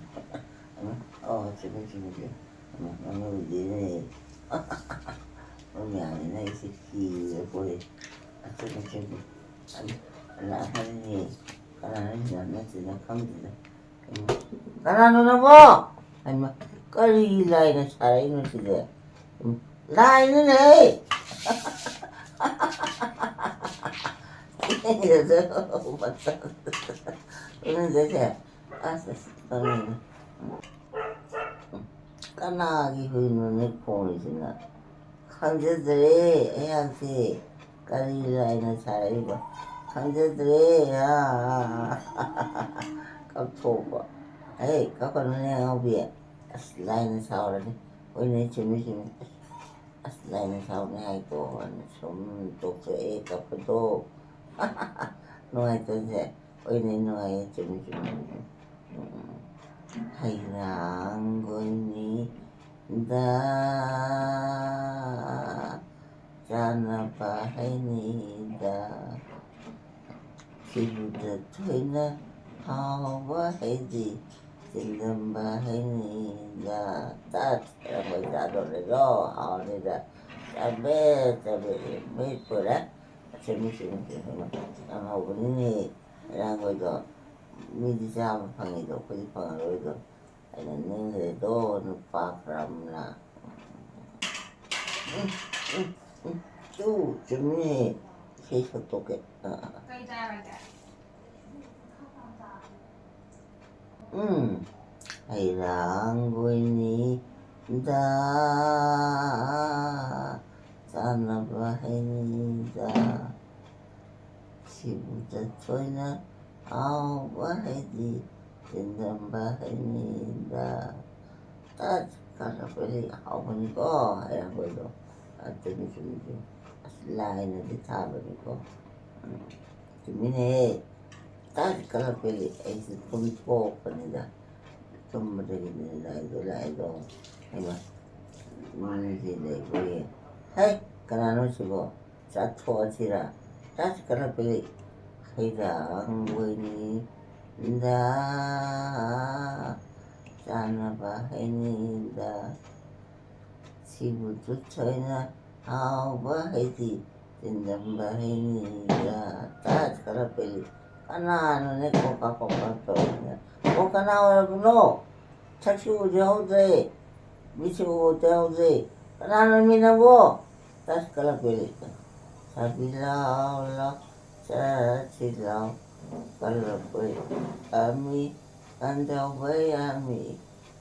ꯑꯣ, ꯆꯨꯝꯃꯤ, ꯆꯨꯝꯃꯤ, ꯆꯨꯝꯃꯤ꯫ ꯃꯃꯤꯡꯗꯤꯅꯦ꯫ ꯃꯃꯤꯡ ꯌꯥꯝꯃꯤꯅ ꯑꯩꯁꯦ ꯀꯤꯔꯦ ꯀꯣ꯫ ꯑꯆꯨꯝ ꯑꯆꯨꯝꯕ꯫ ꯑꯗꯨ ꯀꯅꯥ ꯈꯪꯅꯤ? ꯀꯅꯥꯅ ꯌꯥꯝ ꯅꯠꯇꯦꯅ ꯈꯪꯗꯦꯗ꯫ ꯀꯅꯥꯅꯣ ꯅꯪꯕꯣ? ꯍꯩꯃꯥ, ꯀꯔꯤ ꯂꯥꯏꯅ ꯁꯥꯔꯛꯏꯅꯣ ꯁꯤꯗꯤ? ꯂꯥꯏꯅꯤꯅꯦ! ꯎꯅꯗꯦꯁꯦ꯫ ꯑꯁ, ꯑꯁ, ꯇꯧꯔꯤꯅꯦ꯫ ꯀꯅꯥꯒꯤ ꯍꯨꯏꯅꯣꯅꯦ ꯈꯣꯡꯉꯤꯁꯤꯅ? ꯈꯪꯖꯗ꯭ꯔꯦ ꯑꯩꯍꯥꯛꯁꯦ꯫ ꯀꯔꯤ ꯂꯥꯏꯅ ꯁꯥꯔꯛꯏꯕ? ꯈꯪꯖꯗ꯭ꯔꯦ꯫ ꯑꯥ, ꯑꯥ, ꯑꯥ꯫ ꯀꯞꯊꯣꯛꯄ꯫ ꯍꯦ, ꯀꯞꯀꯅꯨꯅꯦ ꯑꯉꯥꯎꯕꯤ꯫ ꯑꯁ, ꯂꯥꯏꯅ ꯁꯥꯎꯔꯅꯤ꯫ ꯍꯣꯏꯅꯦ, ꯆꯨꯝꯃꯤ, ꯆꯨꯝꯃꯤ꯫ ꯑꯁ, ꯂꯥꯏꯅ ꯁꯥꯎꯅꯤ ꯍꯥꯏꯀꯣ꯫ ꯁꯨꯝ ꯇꯣꯛꯊꯣꯛꯑꯦ ꯀꯞꯄꯗꯣ꯫ ꯅꯨꯡꯉꯥꯏꯇꯕꯁꯦ꯫ ꯍꯣꯏꯅꯦ, ꯅꯨꯡꯉꯥꯏꯌꯦ, ꯆꯨꯝꯃꯤ, ꯆꯨꯝꯃꯤ꯫ ꯎꯝ꯫ ꯍꯩꯔꯥꯡꯒꯣꯏꯅꯤꯗ ꯆꯥꯅꯕ ꯍꯩꯅꯤꯗ, ꯐꯤꯔꯨꯗ ꯊꯣꯏꯅ ꯍꯥꯎꯕ ꯍꯩꯗꯤ, ꯆꯤꯟꯗꯝꯕ ꯍꯩꯅꯤꯗ꯫ ꯇꯠ! ꯀꯔꯝꯕ ꯆꯥꯗꯧꯔꯤꯅꯣ? ꯍꯥꯎꯅꯤꯗ꯫ ꯆꯥꯕꯦ, ꯆꯥꯕꯦ, ꯃꯩ ꯄꯨꯔꯦ꯫ ꯑꯁ, ꯃꯤꯁꯦ, ꯃꯤꯁꯦ, ꯃꯤꯁꯦ, ꯌꯥꯝ ꯍꯧꯕꯅꯤꯅꯦ, ꯏꯔꯥꯡꯈꯣꯏꯗꯣ꯫ ꯃꯤꯗꯤ ꯆꯥꯕ ꯐꯪꯉꯤꯗꯣ, ꯑꯩꯈꯣꯏꯗꯤ ꯐꯪꯉꯔꯣꯏꯗꯣ꯫ ꯑꯩꯅ ꯅꯤꯡꯈ꯭ꯔꯦꯗꯣ, ꯅꯨꯄꯥ ꯈꯔ ꯑꯃꯅ꯫ ꯎꯝ, ꯎꯝ, ꯎꯝ, ꯇꯨ, ꯆꯨꯝꯃꯤꯅꯦ꯫ ꯏꯁꯩ ꯁꯛꯇꯣꯛꯀꯦ꯫ ꯑꯥ, ꯑꯥ꯫ ꯀꯩ ꯆꯥꯔꯒꯦ? ꯎꯝ, ꯍꯩꯔꯥꯡꯒꯣꯏꯅꯤꯗ ꯆꯥꯅꯕ ꯍꯩꯅꯤꯗ, ꯁꯤꯕꯨ ꯆꯠꯊꯣꯏꯅ ꯍꯥꯎꯕ ꯍꯩꯗꯤ ꯆꯤꯟꯗꯝꯕ ꯍꯩꯅꯤꯗ꯫ ꯇꯠ ꯀꯥꯟꯅꯕꯗꯤ ꯍꯥꯎꯕꯅꯤꯀꯣ, ꯍꯩꯔꯥꯡꯒꯣꯏꯗꯣ꯫ ꯑꯗꯨꯅꯤ ꯆꯨꯝꯃꯤ ꯆꯨꯝꯃꯤ꯫ ꯑꯁ, ꯂꯥꯏꯅꯗꯤ ꯊꯥꯕꯅꯤꯀꯣ꯫ ꯎꯝ, ꯆꯨꯝꯃꯤꯅꯦꯍꯦ꯫ ꯇꯥꯗꯤ ꯀꯜꯂꯛꯄꯗꯤ ꯑꯩꯁꯦ ꯇꯨꯝꯊꯣꯛꯄꯅꯤꯗ꯫ ꯇꯨꯝꯕꯗꯒꯤꯗꯤ ꯂꯥꯏꯗꯣ, ꯂꯥꯏꯗꯣ꯫ ꯍꯩꯃꯥ, ꯃꯤꯁꯦ ꯂꯩꯕꯒꯤ꯫ ꯍꯩ, ꯀꯅꯥꯅꯣ ꯁꯤꯕꯣ? ꯆꯥꯊꯣꯛꯑꯁꯤꯔ? ꯇꯥꯗꯤ ꯀꯜꯂꯛꯄꯗꯤ ꯍꯩꯔꯥꯡ ꯑꯣꯏꯅꯤꯗ, ꯆꯥꯅꯕ ꯍꯩꯅꯤꯗ꯫ ꯁꯤꯕꯨ ꯆꯨꯠ ꯁꯣꯏꯅ ꯍꯥꯎꯕ ꯍꯩꯗꯤ ꯆꯤꯟꯗꯝꯕ ꯍꯩꯅꯤꯗ꯫ ꯇꯥ ꯈꯔ ꯄꯦꯜꯂꯤ꯫ ꯀꯅꯥꯅꯣꯅꯦ ꯀꯣꯀꯥ ꯀꯣꯀꯥ ꯇꯧꯔꯤꯁꯤꯅ? ꯑꯣ, ꯀꯅꯥ ꯑꯣꯏꯔꯕꯅꯣ? ꯁꯛꯁꯨ ꯎꯖꯍꯧꯗ꯭ꯔꯦ, ꯃꯤꯠꯁꯨ ꯎꯖꯍꯧꯗ꯭ꯔꯦ꯫ ꯀꯅꯥꯅꯣ ꯃꯤ ꯅꯪꯕꯣ? ꯇꯥ ꯈꯔ ꯄꯦꯜꯂꯤ꯫ ꯁꯥꯕꯤ ꯂꯥꯎ ꯂꯥꯎ, ꯆꯠꯁꯤ ꯂꯥꯎ, ꯀꯜꯂꯛꯄ ꯌꯥꯃꯤ, ꯀꯟꯖꯧꯕ ꯌꯥꯃꯤ,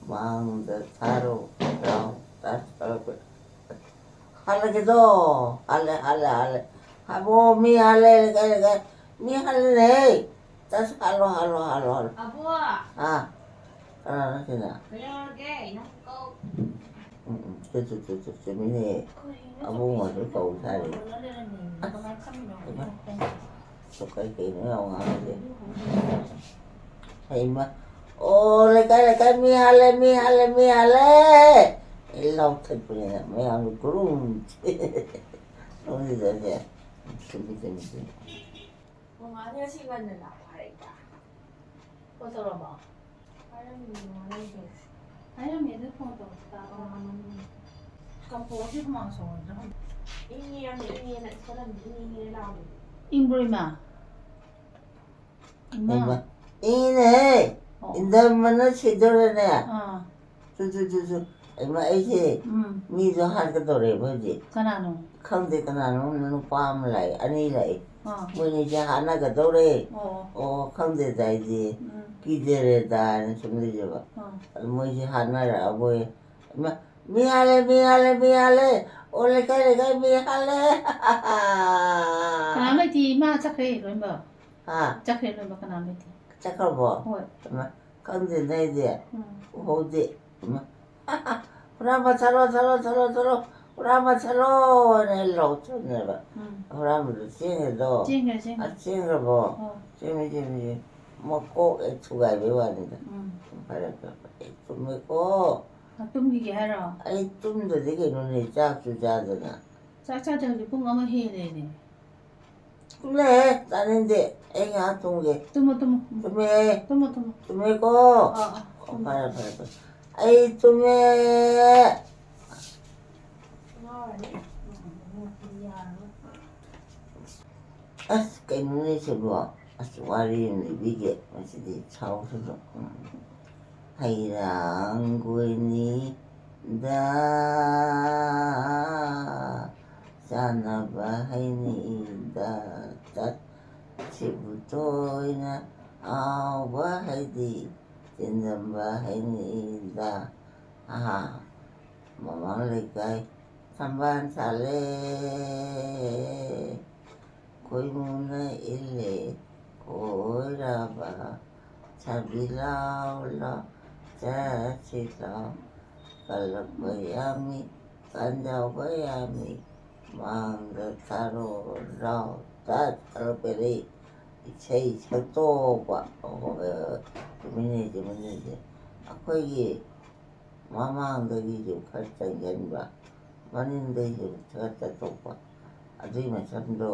ꯃꯥꯡꯗ ꯊꯥꯔꯣ ꯂꯥꯎ, ꯇꯥ ꯈꯔ ꯄꯦꯜꯂꯤ꯫ ꯍꯜꯂꯒꯦꯗꯣ꯫ ꯍꯜꯂꯦ, ꯍꯜꯂꯦ, ꯍꯜꯂꯦ꯫ ꯍꯥꯏꯕꯣ, ꯃꯤ ꯍꯜꯂꯦ, ꯂꯩꯀꯥꯏ, ꯂꯩꯀꯥꯏ꯫ ꯃꯤ ꯍꯜꯂꯦ꯫ ꯆꯠꯁꯤ, ꯍꯜꯂꯣ, ꯍꯜꯂꯣ, ꯍꯜꯂꯣ, ꯍꯜꯂꯣ꯫ ꯑꯕꯣ! ꯑꯥ꯫ ꯀꯅꯥꯅꯣ ꯁꯤꯅ? ꯀꯩꯗꯧꯔꯒꯦ? ꯅꯪ ꯀꯧ-, ꯎꯝ, ꯎꯝ꯫ ꯆꯨ, ꯆꯨ, ꯆꯨ, ꯆꯨ, ꯆꯨꯝꯃꯤꯅꯦ꯫ ꯀꯔꯤꯅꯣ? ꯑꯕꯨꯡ ꯑꯣꯏꯔꯁꯨ ꯀꯧ ꯁꯥꯔꯤ꯫ ꯀꯃꯥꯏꯅ ꯈꯪꯉꯤꯅꯣ? ꯏꯃꯥ꯫ ꯀꯩ ꯀꯩꯅꯣ ꯌꯥꯝ ꯉꯥꯡꯉꯤꯁꯦ? ꯍꯩꯃ꯫ ꯑꯣ, ꯂꯩꯀꯥꯏ, ꯂꯩꯀꯥꯏ, ꯃꯤ ꯍꯥꯜꯂꯦ, ꯃꯤ ꯍꯥꯜꯂꯦ, ꯃꯤ ꯍꯥꯜꯂꯦ! ꯑꯩ ꯂꯥꯎꯊꯠꯄꯅꯤꯅ ꯃꯌꯥꯝꯗꯣ ꯒꯨꯔꯨꯝ꯫ ꯅꯣꯡꯁꯤꯗꯅꯦ꯫ ꯆꯨꯝꯃꯤ, ꯆꯨꯝꯃꯤ, ꯆꯨꯝꯃꯤ꯫ ꯃꯃꯥꯗꯤ ꯉꯁꯤ ꯉꯟꯅ ꯂꯥꯛꯑꯣ ꯍꯥꯏꯔꯛꯏꯗ꯫ ꯐꯣꯟ ꯇꯧꯔꯝꯃꯣ꯫ ꯍꯥꯏꯔꯝꯃꯤꯅꯦ, ꯃꯃꯥ ꯅꯪꯁꯨ꯫ ꯍꯥꯏꯔꯝꯃꯦ, ꯑꯗꯨ ꯐꯣꯟ ꯇꯧꯔꯛꯇꯦ, ꯇꯥꯕ ꯃꯃꯥ ꯅꯪ꯫ ꯀꯝꯐꯣꯔꯠꯁꯤ ꯍꯨꯃꯥꯡ ꯁꯧꯔꯗ꯭ꯔꯥ ꯈꯪꯗꯦ꯫ ꯏꯪꯉꯦ ꯌꯥꯝꯅ ꯏꯪꯉꯦꯅ ꯏꯁꯧ ꯂꯥꯡꯕꯤ ꯏꯪꯉꯦ ꯏꯪꯉꯦ ꯂꯥꯎꯕꯤ꯫ ꯏꯪꯕ꯭ꯔꯣ ꯏꯃꯥ? ꯏꯃꯥ? ꯏꯪꯉꯤꯅꯦꯍꯦ꯫ ꯑꯣ꯫ ꯏꯟꯗꯝꯕꯅ ꯁꯤꯗꯣꯔꯦꯅꯦ꯫ ꯑꯥ꯫ ꯇꯨ ꯇꯨ ꯇꯨ ꯇꯨ꯫ ꯏꯃꯥ, ꯑꯩꯁꯦ ꯎꯝ꯫ ꯃꯤꯁꯨ ꯍꯥꯠꯀꯗꯧꯔꯦꯕ ꯍꯧꯖꯤꯛ꯫ ꯀꯅꯥꯅꯣ? ꯈꯪꯗꯦ ꯀꯅꯥꯅꯣ, ꯅꯨꯄꯥ ꯑꯃ ꯂꯥꯛꯑꯦ, ꯑꯅꯤ ꯂꯥꯛꯑꯦ꯫ ꯑꯥ꯫ ꯃꯣꯏꯅꯤꯁꯦ ꯍꯥꯠꯅꯒꯗꯧꯔꯦ꯫ ꯑꯣ꯫ ꯑꯣ, ꯈꯪꯗꯦꯗ ꯑꯩꯗꯤ꯫ ꯎꯝ꯫ ꯀꯤꯖꯔꯦꯗ ꯍꯥꯏꯅ ꯁꯨꯝ ꯂꯩꯖꯕ꯫ ꯑꯥ꯫ ꯑꯗꯨ ꯃꯣꯏꯁꯦ ꯍꯥꯠꯅꯔꯛꯑꯕꯣꯏ꯫ ꯏꯃꯥ, "ꯃꯤ ꯍꯥꯠꯂꯦ, ꯃꯤ ꯍꯥꯠꯂꯦ, ꯃꯤ ꯍꯥꯠꯂꯦ꯫ ꯑꯣ, ꯂꯩꯀꯥꯏ, ꯂꯩꯀꯥꯏ ꯃꯤ ꯍꯥꯠꯂꯦ꯫" ꯀꯅꯥꯝ ꯂꯩꯇꯦ ꯏꯃꯥ, ꯆꯠꯈ꯭ꯔꯦ ꯂꯣꯏꯅꯃꯛ꯫ ꯍꯥ? ꯆꯠꯈ꯭ꯔꯦ ꯂꯣꯏꯅꯃꯛ, ꯀꯅꯥꯝ ꯂꯩꯇꯦ꯫ ꯆꯠꯈ꯭ꯔꯕꯣ? ꯍꯣꯏ꯫ ꯏꯃꯥ, ꯈꯪꯗꯦꯅꯦ ꯑꯩꯗꯤ꯫ ꯎꯝ꯫ ꯎꯍꯧꯗꯦ꯫ ꯏꯃꯥ, "ꯍꯨꯔꯥꯟꯕ ꯊꯠꯂꯣ, ꯊꯠꯂꯣ, ꯊꯠꯂꯣ, ꯊꯠꯂꯣ, ꯍꯨꯔꯥꯟꯕ ꯊꯠꯂꯣ" ꯍꯥꯏꯅ ꯑꯩ ꯂꯥꯎꯊꯠꯅꯦꯕ꯫ ꯎꯝ꯫ ꯍꯨꯔꯥꯟꯕꯗꯣ ꯆꯦꯟꯈ꯭ꯔꯗꯣ? ꯆꯦꯟꯈ꯭ꯔꯦ, ꯆꯦꯟꯈ꯭ꯔꯦ꯫ ꯑ, ꯆꯦꯟꯈ꯭ꯔꯕꯣ? ꯑꯣ꯫ ꯆꯦꯟꯈ꯭ꯔꯦ, ꯆꯦꯟꯈ꯭ꯔꯦ, ꯆꯦꯟꯈ꯭ꯔꯦ꯫ ꯃꯀꯣꯛ ꯍꯦꯛ ꯊꯨꯒꯥꯏꯕꯩ ꯋꯥꯅꯤꯗ꯫ ꯎꯝ꯫ ꯐꯔꯦ, ꯐꯔꯦ, ꯐꯔꯦ꯫ ꯑꯩ ꯇꯨꯝꯃꯦꯀꯣ꯫ ꯑ, ꯇꯨꯝꯈꯤꯒꯦ ꯍꯥꯏꯔꯣ? ꯑꯩ ꯇꯨꯝꯗꯗꯤ ꯀꯩꯅꯣꯅꯦ, ꯆꯥꯛꯁꯨ ꯆꯥꯗꯅ꯫ ꯆꯥꯛ ꯆꯥꯗꯦ, ꯍꯧꯖꯤꯛ ꯄꯨꯡ ꯑꯃ ꯍꯦꯜꯂꯦꯅꯦ꯫ ꯇꯨꯝꯂꯦꯍꯦ, ꯇꯥꯅꯤꯡꯗꯦ꯫ ꯑꯩ ꯉꯥꯏꯍꯥꯛ ꯇꯨꯝꯒꯦ꯫ ꯇꯨꯝꯃꯣ, ꯇꯨꯝꯃꯣ꯫ ꯎꯝ꯫ ꯇꯨꯝꯃꯦꯍꯦ꯫ ꯇꯨꯝꯃꯣ, ꯇꯨꯝꯃꯣ꯫ ꯇꯨꯝꯃꯦꯀꯣ꯫ ꯑꯥ, ꯑꯥ, ꯑꯣ, ꯐꯔꯦ, ꯐꯔꯦ, ꯐꯔꯦ꯫ ꯑꯩ ꯇꯨꯝꯃꯦ꯫ ꯑꯁ, ꯀꯩꯅꯣꯅꯦ ꯁꯤꯕꯣ? ꯑꯁ, ꯋꯥꯔꯤ ꯑꯃ ꯂꯤꯕꯤꯒꯦ꯫ ꯃꯁꯤꯗꯤ ꯁꯥꯎꯁꯅꯨ꯫ ꯎꯝ꯫ ꯍꯩꯔꯥꯡꯒꯣꯏꯅꯤꯗ ꯆꯥꯅꯕ ꯍꯩꯅꯤꯗ, ꯆꯠꯁꯤꯕꯨ ꯇꯣꯏꯅ ꯍꯥꯎꯕ ꯍꯩꯗꯤ ꯆꯤꯟꯖꯝꯕ ꯍꯩꯅꯤꯗ꯫ ꯑꯍꯥ, ꯃꯃꯥꯡ ꯂꯩꯀꯥꯏ ꯊꯝꯕꯥꯜ ꯁꯥꯠꯂꯦ꯫ ꯈꯣꯏꯃꯨꯅ ꯏꯜꯂꯦ ꯀꯣꯏꯔꯕ, ꯁꯥꯕꯤ ꯂꯥꯎ ꯂꯥꯎ, ꯆꯠꯁꯤ ꯂꯥꯎ꯫ ꯀꯜꯂꯛꯄ ꯌꯥꯝꯃꯤ, ꯀꯟꯖꯥꯎꯕ ꯌꯥꯝꯃꯤ, ꯃꯥꯡꯗ ꯊꯥꯔꯣ ꯂꯥꯎ꯫ ꯇꯠ ꯀꯜꯂꯛꯄꯗꯤ ꯏꯁꯩ ꯁꯛꯇꯣꯛꯄ꯫ ꯑꯣ, ꯇꯨꯃꯤꯟꯅꯩ, ꯇꯨꯃꯤꯟꯅꯩꯁꯦ꯫ ꯑꯩꯈꯣꯏꯒꯤ ꯃꯃꯥꯡꯗꯒꯤꯁꯨ ꯈꯔ ꯆꯪꯁꯤꯟꯕ, ꯃꯅꯤꯡꯗꯒꯤꯁꯨ ꯈꯔ ꯆꯠꯊꯣꯛꯄ꯫ ꯑꯗꯨꯏ ꯃꯇꯝꯗꯣ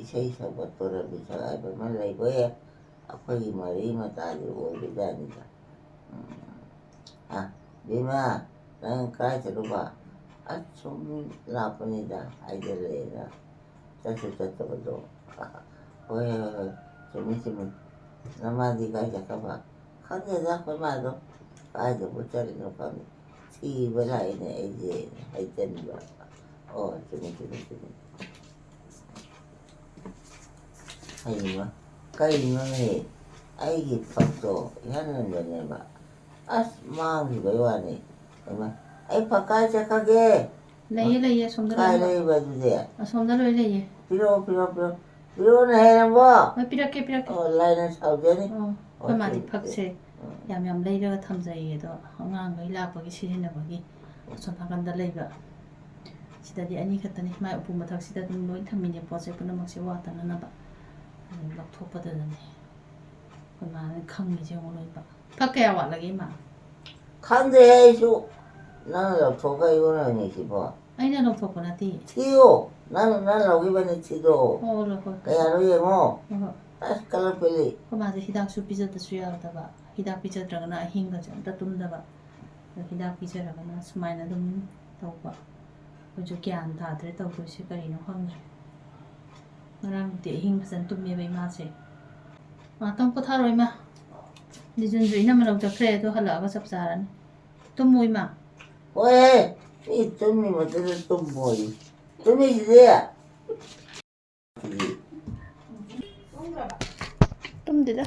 ꯏꯁꯩ ꯁꯛꯄ ꯇꯣꯔꯕꯤ ꯁꯛ ꯍꯥꯏꯕ ꯑꯃ ꯂꯩꯕ ꯌꯥꯏ꯫ ꯑꯩꯈꯣꯏꯒꯤ ꯃꯔꯤ ꯃꯇꯥꯒꯤ ꯑꯣꯏꯕꯖꯥꯠꯅꯤꯗ꯫ ꯎꯝ꯫ ꯑ, ꯕꯦꯝꯃ, ꯅꯪ ꯀꯥꯏ ꯆꯠꯂꯨꯕ? ꯑꯁ, ꯁꯨꯝ ꯂꯥꯛꯄꯅꯤꯗ, ꯍꯥꯏꯖꯜꯂꯛꯑꯦꯅ꯫ ꯆꯠꯁꯨ ꯆꯠꯇꯕꯗꯣ꯫ ꯍꯣꯏ, ꯍꯣꯏ, ꯍꯣꯏ, ꯆꯨꯝꯃꯤ, ꯆꯨꯝꯃꯤ꯫ ꯅꯃꯥꯗꯤ ꯀꯥꯏ ꯆꯠꯈ꯭ꯔꯕ? ꯈꯪꯗꯦꯗ, ꯑꯩꯈꯣꯏ ꯃꯥꯗꯣ ꯀꯥꯏꯗꯕꯨ ꯆꯠꯂꯤꯅꯣ ꯈꯪꯗꯦ꯫ ꯊꯤꯕ ꯂꯥꯛꯏꯅꯦ ꯑꯩꯁꯦ, ꯍꯥꯏꯖꯟꯕ꯫ ꯑꯣ, ꯆꯨꯝꯃꯤ, ꯆꯨꯝꯃꯤ, ꯆꯨꯝꯃꯤ꯫ ꯍꯩꯃ, ꯀꯩꯅꯣꯅꯦ? ꯑꯩꯒꯤ ꯐꯛꯇꯣ ꯏꯍꯟ ꯍꯟꯕꯅꯦꯕ꯫ ꯑꯁ, ꯃꯥꯡꯈꯤꯕꯩ ꯋꯥꯅꯤ꯫ ꯍꯩꯃ, ꯑꯩ ꯐꯛ ꯀꯥꯏ ꯆꯠꯈ꯭ꯔꯒꯦ? ꯂꯩꯌꯦ, ꯂꯩꯌꯦ, ꯑꯁꯣꯝꯗ ꯀꯥꯏ ꯂꯣꯏ ꯂꯩꯕ ꯑꯗꯨꯗꯤ? ꯑꯁꯣꯝꯗ ꯂꯣꯏ ꯂꯩꯌꯦ꯫ ꯄꯤꯔꯛꯑꯣ, ꯄꯤꯔꯛꯑꯣ, ꯄꯤꯔꯛꯑꯣ꯫ ꯄꯤꯔꯛꯑꯣꯅꯦ, ꯍꯦ, ꯅꯪꯕꯣ꯫ ꯍꯣꯏ, ꯄꯤꯔꯛꯀꯦ, ꯄꯤꯔꯛꯀꯦ꯫ ꯑꯣ, ꯂꯥꯏꯅ ꯁꯥꯎꯖꯅꯤ꯫ ꯑꯣ, ꯑꯩꯈꯣꯏ ꯃꯥꯗꯤ ꯐꯛꯁꯦ ꯎꯝ꯫ ꯌꯥꯝ ꯌꯥꯝ ꯂꯩꯔꯒ ꯊꯝꯖꯩꯌꯦ, ꯑꯗꯣ ꯑꯉꯥꯡꯈꯩ ꯂꯥꯛꯄꯒꯤ ꯁꯤꯖꯤꯟꯅꯕꯒꯤ ꯑꯁꯣꯝ ꯅꯥꯀꯟꯗ ꯂꯩꯕ꯫ ꯁꯤꯗꯗꯤ ꯑꯅꯤ ꯈꯛꯇꯅꯤ, ꯃꯥꯏ ꯎꯄꯨ ꯃꯊꯛꯁꯤꯗ ꯑꯗꯨꯝ ꯂꯣꯏ ꯊꯝꯃꯤꯅꯦ, ꯄꯣꯠꯁꯦ ꯄꯨꯝꯅꯃꯛꯁꯦ ꯋꯥꯠꯇꯅꯅꯕ꯫ ꯑꯗꯨ ꯂꯧꯊꯣꯛꯄꯗꯨꯗꯅꯦ ꯑꯩꯈꯣꯏ ꯃꯥꯅ ꯈꯪꯉꯤꯁꯦ ꯌꯦꯡꯉꯣ ꯂꯣꯏꯅꯃꯛ꯫ ꯐꯛ ꯀꯌꯥ ꯋꯥꯠꯂꯒꯦ, ꯏꯃꯥ? ꯈꯪꯗꯦ ꯑꯩꯁꯨ꯫ ꯅꯪꯅ ꯂꯧꯊꯣꯛꯑꯒ ꯑꯩꯉꯣꯟꯗ ꯍꯪꯉꯤꯁꯤꯕꯣ? ꯑꯩꯅ ꯂꯧꯊꯣꯛꯄ ꯅꯠꯇꯦ꯫ ꯊꯤꯌꯣ꯫ ꯅꯪ, ꯅꯪ ꯂꯧꯈꯤꯕꯅꯤ, ꯊꯤꯗꯣꯛꯑꯣ꯫ ꯑꯣ, ꯂꯧ-, ꯍꯣꯏ, ꯍꯣꯏ꯫ ꯀꯌꯥꯅꯣ ꯌꯦꯡꯉꯣ꯫ ꯍꯣꯏ, ꯍꯣꯏ꯫ ꯑꯁ, ꯀꯜꯂꯛꯄꯤꯅꯤ꯫ ꯑꯩꯈꯣꯏ ꯃꯥꯁꯦ ꯍꯤꯗꯥꯛꯁꯨ ꯄꯤꯖꯗꯁꯨ ꯌꯥꯗꯕ, ꯍꯤꯗꯥꯛ ꯄꯤꯖꯗ꯭ꯔꯒꯅ ꯑꯍꯤꯡꯒꯁꯦ ꯑꯝꯇ ꯇꯨꯝꯗꯕ, ꯑꯗꯣ ꯍꯤꯗꯥꯛ ꯄꯤꯖꯔꯒꯅ ꯁꯨꯃꯥꯏꯅ ꯑꯗꯨꯝ ꯇꯧꯕ꯫ ꯑꯩꯈꯣꯏꯁꯨ ꯒ꯭ꯌꯥꯟ ꯇꯥꯗ꯭ꯔꯦ ꯇꯧꯗꯣꯏꯁꯦ ꯀꯔꯤꯅꯣ ꯈꯪꯗ꯭ꯔꯦ꯫ ꯉꯔꯥꯡꯗꯤ ꯑꯍꯤꯡ ꯐꯖꯅ ꯇꯨꯝꯃꯦꯕ ꯏꯃꯥꯁꯦ꯫ ꯉꯥꯛꯇꯪ ꯄꯣꯊꯥꯔꯣ ꯏꯃꯥ꯫ ꯂꯤꯖꯨꯟꯁꯨ ꯏꯅꯝꯃ ꯂꯧ ꯆꯠꯈ꯭ꯔꯦ, ꯑꯗꯣ ꯍꯜꯂꯛꯑꯒ ꯆꯞ ꯆꯥꯔꯅꯤ꯫ ꯇꯨꯝꯃꯨ ꯏꯃꯥ꯫ ꯍꯣꯏꯍꯦ, ꯃꯤ ꯇꯨꯝꯃꯤ ꯃꯇꯝꯗ ꯇꯨꯝꯃꯣꯌꯦ꯫ ꯇꯨꯝꯃꯤꯁꯤꯗꯤ꯫ ꯇꯨꯝꯗꯦꯗ꯫